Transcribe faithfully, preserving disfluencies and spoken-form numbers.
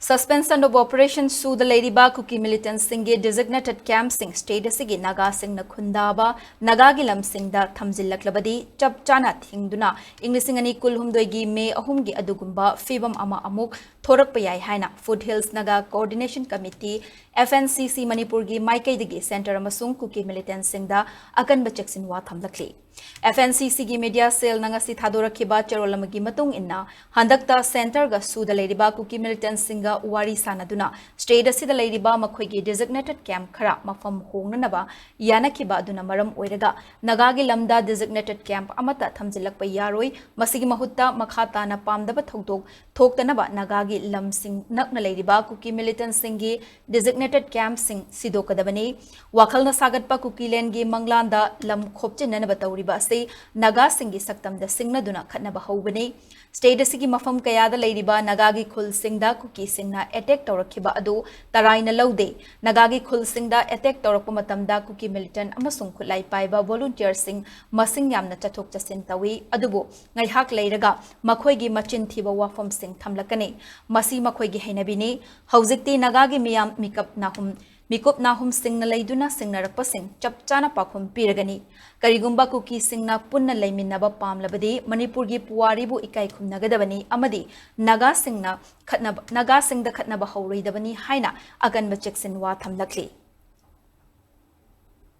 Suspension of Operation ꯁꯨꯗ ꯂꯩꯔꯤꯕ ꯀꯨꯀꯤ ꯃꯤꯂꯤꯇꯦꯟꯠꯁꯤꯡꯒꯤ ꯗꯤꯖꯤꯒꯅꯦꯇꯦꯗ ꯀꯦꯝꯞꯁꯤꯡ state ꯑꯁꯤꯒꯤ ꯅꯥꯒꯥꯁꯤꯡꯅ ꯈꯨꯟꯗꯥꯕ ꯅꯥꯒꯥꯒꯤ ꯂꯝꯁꯤꯡꯗ ꯊꯝꯖꯤꯜꯂꯛꯂꯕꯗꯤ ꯆꯞ ꯆꯥꯅ ꯊꯤꯡꯗꯨꯅ ꯏꯪ ꯂꯤꯁꯤꯡ ꯑꯅꯤ ꯀꯨꯟꯍꯨꯝꯗꯣꯏꯒꯤ ꯃꯦ ꯑꯍꯨꯝꯒꯤ ꯑꯗꯨꯒꯨꯝꯕ ꯐꯤꯕꯝ ꯑꯃ ꯑꯃꯨꯛ ꯊꯣꯔꯛꯄ ꯌꯥꯏ ꯍꯥꯏꯅ Foothills Naga Coordination Committee, F N C C, ꯃꯅꯤꯄꯨꯔꯒꯤ ꯃꯥꯏꯀꯩꯗꯒꯤ ꯁꯦꯟꯇꯔ ꯑꯃꯁꯨꯡ ꯀꯨꯀꯤ ꯃꯤꯂꯤꯇꯦꯟꯠꯁꯤꯡꯗ ꯑꯀꯟꯕ ꯆꯦꯛꯁꯤꯟꯋꯥ ꯊꯝꯂꯛꯂꯤ꯫ F N C C ꯒꯤ ꯃꯤꯗꯤꯌꯥ ꯁꯦꯜꯅ ꯉꯁꯤ ꯊꯥꯗꯣꯔꯛꯈꯤꯕ ꯆꯦꯔꯣꯜ ꯑꯃꯒꯤ ꯃꯇꯨꯡ ꯏꯟꯅ, ꯍꯟꯗꯛꯇ ꯁꯦꯟꯇꯔꯒ ꯁꯨꯗ ꯂꯩꯔꯤꯕ ꯀꯨꯀꯤ ꯃꯤꯂꯤꯇꯦꯟꯠꯁꯤꯡꯒ ꯋꯥꯔꯤ ꯁꯥꯅꯗꯨꯅ ꯁ꯭ꯇꯦꯠ ꯑꯁꯤꯗ ꯂꯩꯔꯤꯕ ꯃꯈꯣꯏꯒꯤ ꯗꯤꯖꯤꯒꯅꯦꯇꯦꯗ ꯀꯦꯝꯞ ꯈꯔ ꯃꯐꯝ ꯍꯣꯡꯅꯅꯕ ꯌꯥꯅꯈꯤꯕ ꯑꯗꯨꯅ ꯃꯔꯝ ꯑꯣꯏꯔꯒ ꯅꯥꯒꯥꯒꯤ ꯂꯝꯗ ꯗꯤꯖꯤꯒꯅꯦꯇꯦꯗ ꯀꯦꯝꯞ ꯑꯃꯠꯇ ꯊꯝꯖꯤꯜꯂꯛꯄ ꯌꯥꯔꯣꯏ꯫ ꯃꯁꯤꯒꯤ ꯃꯍꯨꯠꯇ ꯃꯈꯥ ꯇꯥꯅ ꯄꯥꯝꯗꯕ ꯊꯧꯗꯣꯛ ꯊꯣꯛꯇꯅꯕ ꯅꯥꯒꯥꯒꯤ ꯂꯝꯁꯤꯡ ꯅꯛꯅ ꯂꯩꯔꯤꯕ ꯀꯨꯀꯤ ꯃꯤꯂꯤꯇꯦꯟꯠꯁꯤꯡꯒꯤ ꯗꯤꯖꯤꯒꯅꯦꯇꯦꯗ ꯀꯦꯝꯞꯁꯤꯡ ꯁꯤꯗꯣꯛꯀꯗꯕꯅꯤ꯫ ꯋꯥꯈꯜꯅ ꯁꯥꯒꯠꯄ ꯀꯨꯀꯤꯂꯦꯟꯒꯤ ꯃꯪꯂꯥꯟꯗ ꯂꯝ ꯈꯣꯞꯆꯤꯟꯅꯅꯕ ꯇꯧꯔꯤꯕ ꯑꯁꯤ ꯅꯥꯒꯥꯁꯤꯡꯒꯤ ꯁꯛꯇꯝꯗ ꯁꯤꯡꯅꯗꯨꯅ ꯈꯠꯅꯕ ꯍꯧꯕꯅꯤ꯫ ꯁ꯭ꯇꯦꯠ ꯑꯁꯤꯒꯤ ꯃꯐꯝ ꯀꯌꯥꯗ ꯂꯩꯔꯤꯕ ꯅꯥꯒꯥꯒꯤ ꯈꯨꯜꯁꯤꯡꯗ ꯀꯨꯀꯤꯁꯤꯡꯅ ꯑꯦꯇꯦꯛ ꯇꯧꯔꯛꯈꯤꯕ ꯑꯗꯨ ꯇꯔꯥꯏꯅ ꯂꯧꯗꯦ꯫ ꯅꯥꯒꯥꯒꯤ ꯈꯨꯜꯁꯤꯡꯗ ꯑꯦꯇꯦꯛ ꯇꯧꯔꯛꯄ ꯃꯇꯝꯗ ꯀꯨꯀꯤ ꯃꯤꯂꯤꯇꯦꯟꯠ ꯑꯃꯁꯨꯡ ꯈꯨꯠꯂꯥꯏ ꯄꯥꯏꯕ ꯚꯣꯂꯨꯟꯇꯤꯌꯔꯁꯤꯡ ꯃꯁꯤꯡ ꯌꯥꯝꯅ ꯆꯠꯊꯣꯛ ꯆꯠꯁꯤꯟ ꯇꯧꯏ, ꯑꯗꯨꯕꯨ ꯉꯥꯏꯍꯥꯛ ꯂꯩꯔꯒ ꯃꯈꯣꯏꯒꯤ ꯃꯆꯤꯟ ꯊꯤꯕ ꯋꯥꯐꯝꯁꯤꯡ ꯊꯝꯂꯛꯀꯅꯤ꯫ ꯃꯁꯤ ꯃꯈꯣꯏꯒꯤ ꯍꯩꯅꯕꯤꯅꯤ꯫ ꯍꯧꯖꯤꯛꯇꯤ ꯅꯥꯒꯥꯒꯤ ꯃꯤꯌꯥꯝ ꯃꯤꯀꯞ ꯅꯥꯍꯨꯝ ꯃꯤꯀꯨꯞ ꯅꯥꯍꯨꯝꯁꯤꯡꯅ ꯂꯩꯗꯨꯅ ꯁꯤꯡꯅꯔꯛꯄꯁꯤꯡ ꯆꯞ ꯆꯥꯅ ꯄꯥꯎꯈꯨꯝ ꯄꯤꯔꯒꯅꯤ꯫ ꯀꯔꯤꯒꯨꯝꯕ ꯀꯨꯀꯤꯁꯤꯡꯅ ꯄꯨꯟꯅ ꯂꯩꯃꯤꯟꯅꯕ ꯄꯥꯝꯂꯕꯗꯤ ꯃꯅꯤꯄꯨꯔꯒꯤ ꯄꯨꯋꯥꯔꯤꯕꯨ ꯏꯀꯥꯏ ꯈꯨꯝꯅꯒꯗꯕꯅꯤ ꯑꯃꯗꯤ ꯅꯥꯒꯥꯁꯤꯡꯅ ꯈꯠꯅꯕ, ꯅꯥꯒꯥꯁꯤꯡꯗ ꯈꯠꯅꯕ ꯍꯧꯔꯣꯏꯗꯕꯅꯤ ꯍꯥꯏꯅ ꯑꯀꯟꯕ ꯆꯦꯛꯁꯤꯟꯋꯥ ꯊꯝꯂꯛꯂꯤ꯫